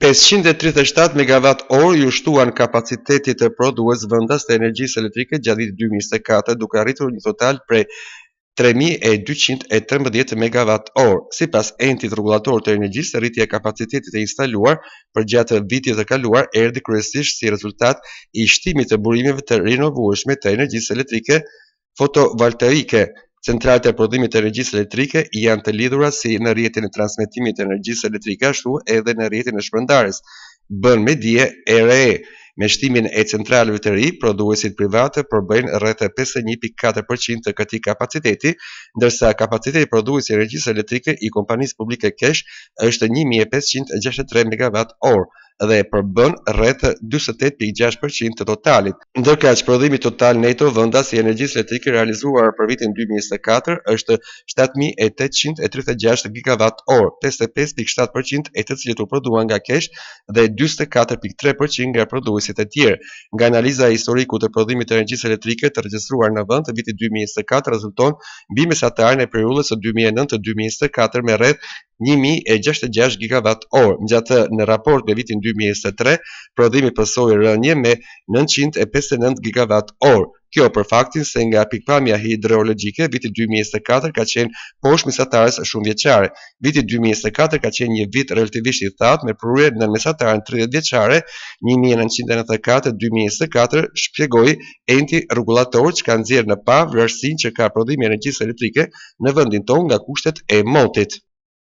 537 megawatt orë iu shtuan kapacitetit prodhues vendas të energjisë elektrike gjatë vitit 2024, duke arritur një total prej 3213 megawatt orë. Sipas Entit Rregullator të Energjisë, rritja e kapacitetit të instaluar përgjatë vitit të kaluar erdhi kryesisht si rezultat i shtimit të burimeve të rinovueshme të energjisë elektrike fotovoltaike. Centralet e prodhimit të energjisë elektrike janë të lidhura si në rrjetin e transmetimit të energjisë elektrike ashtu edhe në rrjetin e shpërndarjes, bën me dije ERE. Me shtimin e centraleve të ri, prodhuesit private përbëjnë rreth 51.4% të këtij kapaciteti, ndërsa kapaciteti prodhues i energjisë elektrike i kompanisë publike KESH është 1563 megawatt orë dhe përbën rreth 48.6% të totalit. Ndërkaq, prodhimi total neto vendas i energjisë elektrike realizuar për vitin 2024 është 7836 gigawatt orë, 55.7% e të cilit u prodhua nga KESH dhe 44.3% nga prodhuesit e tjerë. Nga analiza e historikut të prodhimit të energjisë elektrike të regjistruar në vend, viti 2024 rezulton mbi mesataren e periudhës së 2009-2024 me rreth 1066 gigawatt orë. Megjithatë, në raport me vitin 2023, prodhimi pësoi rënie me 959 gigawatt orë. Kjo për faktin se nga pikëpamja hidrologjike viti 2024 ka qenë poshtë mesatares shumëvjeçare. Viti 2024 ka qenë një vit relativisht i thatë me prurje nën mesataren 30 vjeçare 1994-2024, shpjegoi enti rregullator që ka nxjerrë në pah vlerësinë që ka prodhimi i energjisë elektrike në vendin tonë nga kushtet e motit.